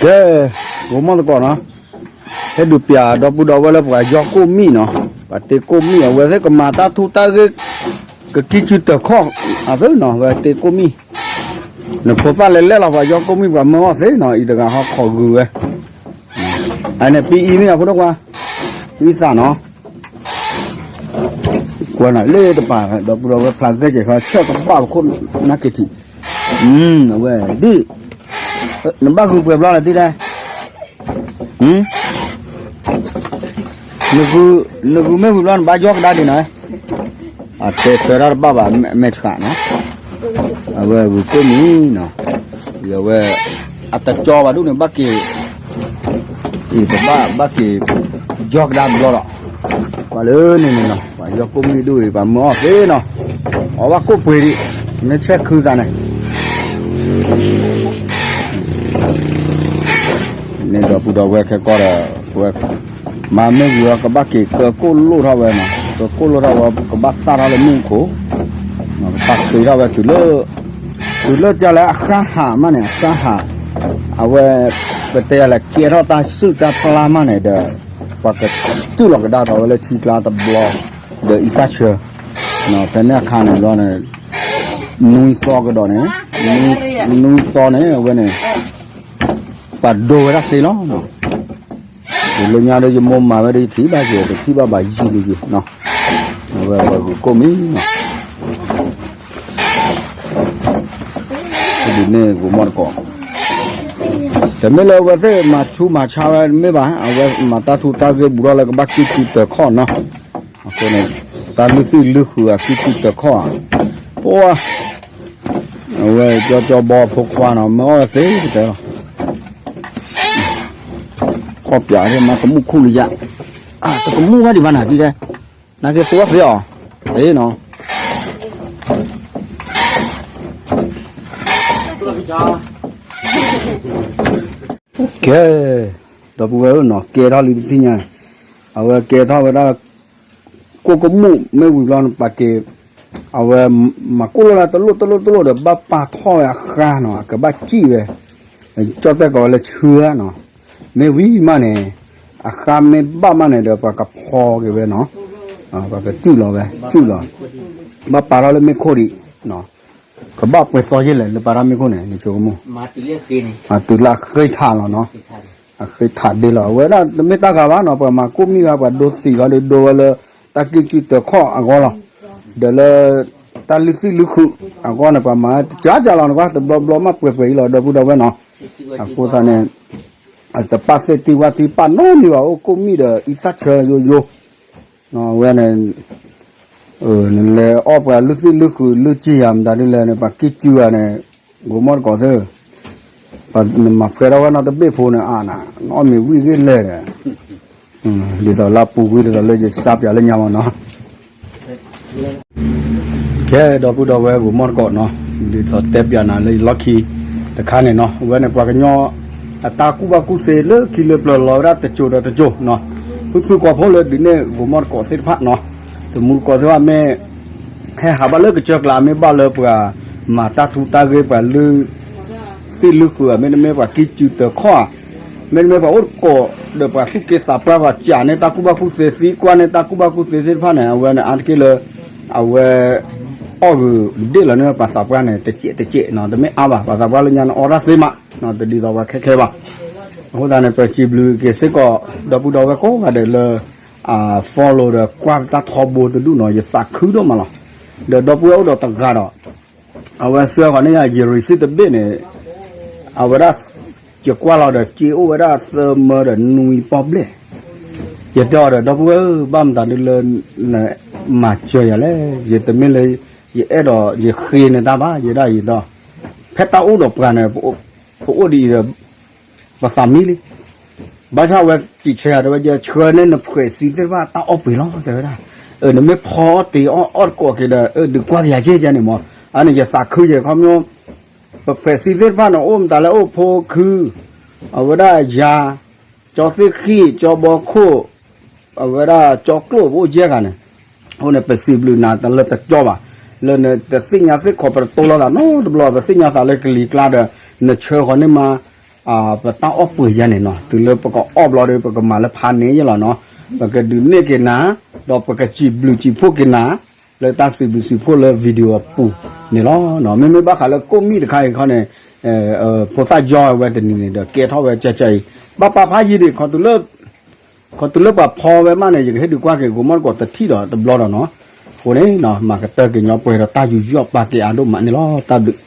အဲ ဂိၤမီၢ်သကိးနီၤ, ဟဲဒုးပျးဒီပုၢ်ဒီဝဲၢ်လၢပှၤယီၢ်ကိၣ်မံၣ်နီၤ, ပှၤတ့ကိၣ်မံၣ် အဝဲသ့ၣ်ကမၤတၢ်ထူတၢ်ဂ့ၢ် ကကံၢ်ကုၢ်တၢၤခီၣ်အသ့နီၤ, ဝဲတ့ကိၣ်မံၣ်, နဖိသၣ်လဲၤလဲၣ်လီၤ ပှၤယီၢ်ကိၣ်မံၣ် ပှၤမၢအီၣ်သ့နီၤ, အံၤတဂၤဟီခီဂုာ်ဝဲ, အန့ၣ် ပအံၤမ့ၢ်အဖိဒိၣ်ခွါ, ပအံသးနီၤ, ကွၢ်နၤလၢတပၤ ဒီပုၢ်ဒီဝဲၢ်ဖျါဂဲၢ်ကဲၤခီ ဆၢၣ်ကဘၣ်ပခိၣ်နၢ်က့ၤထံး, အဝဲ ဒ် နဘၣ်ဂုာ်ပှဲၤဘျီလၢတံၢ်တဲ, နဂုာ်မ့ၢ်ဝံၤဘျီ နဘၣ်ယီၢ်ကဒါဒံးနီၤ, အတဲဆၢတၢ်တဘၣ်ဘၣ် မဲာ်ဆှးနီၤ, အဝဲဂုာ်ကိၣ်မံၤနီၤ, အဝဲ အတကၠီဘၣ်ဒိၣ်န့ၣ် ဘၣ်က့ၤ အံၤပဘၣ်ဘၣ်က့ၤ ယီၢ်ကဒါဘျီဒီး, ပှၤလၢန့ၣ်န့ၣ်နီၤ ပှၤယီၢ်ကိၣ်မံၣ်ဒိၣ်အံၤ ပှၤမၢအီၣ်သ့နီၤ, အီၣ်ဘၣ်ကိၣ်ပှ့ၤဒံး, မ့ၢ်ဆဲးခုသးန့ၣ် န့ၣ်ဒီပုၢ်ဒီဝဲၢ်ခဲကီၢ်ဒီး ဝဲ မၤမ့ၢ်ဂ့ၤဝဲ ကဘၣ်က့ၤကၢကိၣ်လိၣ်ထီၣ်ဝဲနီၤ, ကၢကိၣ်လိၣ်ထီၣ်ဝဲ ကဘၣ်သၣ်ထီၣ်လၢမူခိၣ်, ကဘၣ်ဃ့ထီၣ်ဝဲတုၤလၢ တုၤလၢကၢ်လၢအဃၣ်ဟးမးန့ၣ် အဃၣ်ဟး, အဝဲ ပတဲယၤလဲၣ် ကဲထီၣ်တၢ်စုၣ်တၢ်ပျၢ်မးန့ၣ်ဒီး ပှၤကတူၢ်လီၤကဒါထီၣ်ဝဲလၢထံကျါတဘျီ, ဒီးအံသၣ်ဆၢ, ဖဲန့ၣ်အခါန့ၣ်ဘျီန့ၣ် နွံသီကဒီးန့ၣ်, နွံသီန့ၣ် အဝဲန့ၣ် ပှၤဒိဝဲဒၣ်သ့လီၤ. ယလၢညါဒီးယမိၢ်မၤဝဲဒီးယထံၣ်ဘၣ်က့ၤ တထံၣ်ဘၣ်ဘၣ်ယံာ်လံက့ၤ, အဝဲပှၤဂုာ်ကိၣ်မံၤနီၤ, ဒ်န့ၣ်ဂိၤမီၢ်တကိး, တမ့ၢ်လၢအဝဲသ့ၣ်မၤဆူးမၤဆါဝဲတမ့ၢ်ဘၣ်, အဝဲမၤတၢ်ထူးတၢ်ဂ့ၢ်ဘူးထီၣ်လၢကဘၣ်ကံၢ်ကုၢ်တၢၤခီၣ်နီၤ, အဃိန့ၣ် တၢ်လုၢ်သံၣ်လုၢ်ဃုာ်အကံၢ်ကုၢ်တၢၤခီၣ်ဧါ, ပှၤ အဝဲကၠီကၠီဘီဖိခွါနီၤ မၢအီၣ်ဝဲသ့တဲလီၤ, ခီၣ်ပၠးမၤကမူၣ်ခူၣ်လံယါ, တကမူၣ်ဘၣ်ဒံးဘၣ်နၤဒ်လဲၣ်, နက့ၤသိအီၣ်သ့အီၤ, သ့နီၤ, ကဲ, ဒီပုၢ်ဝဲၢ်ဧၢနီၤ ကဲထီၣ်လံတသ့ၣ်ညါ, အဝဲကဲထီၣ်ဝဲဒၣ် ကိၣ်ကမူၣ်မ့ၢ်ဝံၤဘျီန့ၣ် ပာ်က့ၤ, အဝဲမၤကိၣ်လိၣ်လၢတလိၣ်တလိၣ်တလိၣ်ဒီး ဘၣ်ပာ်ထီၣ်ဝဲအဃါနီၤ အကဘၣ်စံၣ်ဝဲ, ကၠီၣ်တဲၣ်ကိးဝဲလၢဆှၢနီၤ, မ့ၢ်ဝံၤမးန့ၣ်, အဃါမ့ၢ်ဘၣ်မးန့ၣ်ဒီး ပှၤကဖီက့ၤဝဲနီၤ, ပှၤကစံၣ်လီၤဝဲ စံၣ်လီၤ, ဘၣ်ပာ်ထီၣ်လၢမ့ၣ်ခိၣ်ဒံး, ကဘၣ်ပှဲၤသီယဲၢ်လဲၣ် လၢပာ်ထီၣ်မ့ၣ်ခိၣ်န့ၣ် နဆိကမိၣ်, မၤတုၤလၢအဃ့ထးလီၤနီၤ, အဃ့ထးဒ့လီၤ အဝဲဒၣ်တမ့ၢ်တၢ်ဂၤဘၣ်နီၤ ပှၤမၤကိၣ်မံၣ်ဂၤ ပှၤဒိသံးဂီၤဒီးဒိဝဲလၢ တၢ်ကံၢ်ကုၢ်တၢၤခီၣ်အဂီၢ်လီၤ, ဒီးလၢ တၢ်လုၢ်သံၣ်လုၢ်ဃုာ်အဂီၢ်န့ၣ် ပှၤမၤတကးကးလီၤနကွၢ် တဘျီဘျီမးပှဲၤပှဲၤအံၤလီၤ ဒီပုၢ်ဒီဝဲၢ်နီၤ, အဃိသတးန့ၣ် အတပာ်သ့ၣ်တံၢ်ဝၣ်တံၢ်ပာ်နီတမံၤဘၣ် အိၣ်ကိၣ်မံၣ်ဒီးအံသၣ်ဆၢယိယိ, အဝဲန့ၣ် နလဲၤအီၣ်ပှၤလုၢ်သံၣ်လုၢ်ဃုာ်လုၢ်ကံၢ်ယၤမတၤဒ်လဲၣ်န့ၣ် ပှၤကံၢ်ကုၢ်ဂၤန့ၣ် ဂိၤမီၣ်တကိးသ့ၣ်, နမၤဖှဲထီၣ်ဝဲနီတဘ့ၣ်ဖိန့ၣ်အါနၤ နအီၣ်မ့ၤဝံၣ်ဂ့ၢ်လဲၣ်ဒီး, ဒ်သိးလၢအပူၤကွံာ်ဒ်သိးလၢယစၢ်ပၠးလၢညါမနီၤ ကဲ ဒီပုၢ်ဒီဝဲၢ်ဂိၤမီၣ်တကိးနီၤ, ဒ်သိးတဲပၠးနၤလၢယလီၢ်ခံတခါန့ၣ်နီၤ, အဝဲန့ၣ်ပှၤကညီ အတၢ်ကူၣ်ဘၣ်ကူၣ်သ့လၢခံလၢပျၢၤလီၤဝဲဒၣ်တစိၤဒီးတစိၤနီၤ, ဖုဖုကီၢ်ဖိလၢဒုးနဲၣ်ဂိၤမီၣ်တကိးသ့ၣ်တဖၣ်နီၤ, တမူတကိးသ့ၣ်တဖၣ်မ့ၢ် ဟဲဟးဘၣ်လၢကစၢၢ်ကျါ မ့ၢ်ဘၣ်လၢပှၤမၤတၢ်ထူးတၢ်ဂ့ၢ် ပှၤလုၢ်သံၣ်လုၢ်ဃုာ်ဧါ, မ့တမ့ၢ်ပှၤကံၢ်ကုၢ်တၢၤခီၣ်ဧါ, မ့တမ့ၢ်ပှၤအိၣ်တကိးဒီးပှၤသူၣ်က့သးပှၢ် ပှၤကးန့ၢ်တၢ်ကူၣ်ဘၣ်ကူၣ်သ့ သံကွၢ်န့ၢ်တၢ်ကူၣ်ဘၣ်ကူၣ်သ့သ့ၣ်တဖၣ်န့ၣ် အဝဲန့ၣ်အါတက့ၢ်လၢ အဝဲ အီၣ်ဂုာ်ဒ့ၣ်လီၤန့ၢ်ပှၤသးပှၢ်န့ၣ် တစဲးတစဲးနီၤ, တမ့ၢ်အါဘၣ် ပှၤသးပှၢ်လၢညါန့ၣ်အီၣ်တၢ်သ့မး, တဒ်သိးပှၤခဲခဲဘၣ်. အဃိသတးန့ၣ် ပစံးဘျုးက့ၤစ့ၢ်ကီး ဒီပုၢ်ဒီဝဲၢ်ကိးဂၤဒဲးလၢ အ follow ဒီးကွၢ်တၢ်ထီဘိတဒူၣ်နီၤ, ယသးခုဒိၣ်မးလီၤ. ဒီးဒီပုၢ်ဝဲၢ်အိၣ်ဒီးတဂၤဒီး အဝဲဆှၢဃီၤန့ၢ်ယၤ ယ receipt တဘ့ၣ်န့ၣ်, အဝဲဒၣ် ယကွၢ်လီၤဒီး စ့အိၣ်ဝဲဒၣ်သၢမၢဒီးနွံပီၣ်ဘျဲၣ်. ယတဲအီၤဒီး ဒီပုၢ်ဝဲၢ်ဧၢ ဘၣ်မတၤဒ်လၢ နမၤစၢၤယၤလဲၣ်, ယတမ့ၢ်လၢ ယအဲၣ်ဒိးယဃ့နတၢ်ဘၣ်, ယဒၣ်ယတီ ဖဲတၢ်အိၣ်ဒီးပှၤန့ၣ် ပအိၣ်ဒ်အံၤဒီး ပသးမံလံ. ဘၣ်ဆၣ်ဝဲစံးဆၢယၤတဲဝဲ ယဆှၢန့ၢ်နဖှဲးစံသ့ၣ်တဖၣ်တၢ်အီၣ်ပှ့ၤလီၤ တဲဝဲဒၣ်. နမ့ၢ်ဖီအီၣ်တ့ၤအီၣ်အီၣ်တကိးက့ၤဒီး ဒုးကွၢ်ကယၤကဲကဲန့ၣ်မး, အန့ၣ်ယသးခုယဲၢ်ခီပညီ, ပဖှဲးစံသ့ၣ်တဖၣ်န့ၣ် အိၣ်မတၤလၢအိၣ်ဖိခု, အဝဲဒၣ်ယၤ, ကၠီသ့ၣ်ဃံၣ်, ကၠီဘီခိၣ်, အဝဲဒၣ်ကၠီကျိၣ် ပအိၣ်ယဲၢ်ဂၤန့ၣ်, အဃိန့ၣ် ပစံးဘျုးနၤတလၢတကၠီဘၣ်, လၢနတသ့ၣ်ညါသ့ၣ်ခီပတတိလီၤသးနီတဘျီ, ပသ့ၣ်ညါသးလၢကလံၤကျါဒီး နဆှၢဃီၤန့ၢ်မး ပတၢ်အီၣ်ပှဲၤယါန့ၣ်နီၤ, တုၤလၢပကအီၣ်ဘျီဒီး ပကမၤလၢဖးန့ၣ်ယဲလီၤနီၤ, ပကဒုးနဲၣ်က့ၤနၤ, ဒီးပကစံးဘျုးစံးဖှိၣ်က့ၤနၤ လၢတၢ်စံးဘျုးစံးဖှိၣ်လၢ video အပူၤန့ၣ်လီၤ. မ့မ့ၢ်ဘၣ်ဃးလၢကိၣ်မံၣ်တခါအံၤခီန့ၣ်, ဖိသၣ်ယီဝဲတနံၤန့ၣ်ဒီး ကဲထီၣ်ဝဲကၠဲကၠဲအံၤ, ဘၣ်ပာ်ဖးယံာ်ဒံး ခီတုၤလၢပှၤဖီဝဲမးန့ၣ် ယကဟ့ၣ်ဒုးကွၢ်က့ၤ ကိးမီၢ်တကိးတထံၣ်ဒီးတဘျီဒီးနီၤ, အဃိန့ၣ် မၤကတၢၢ်က့ၤညီပှဲၤဒီးတၢ်ယူးယီၣ်ပာ်က့ၤအါဒိၣ်မးန့ၣ်လီၤ. တၢ်ဘျုး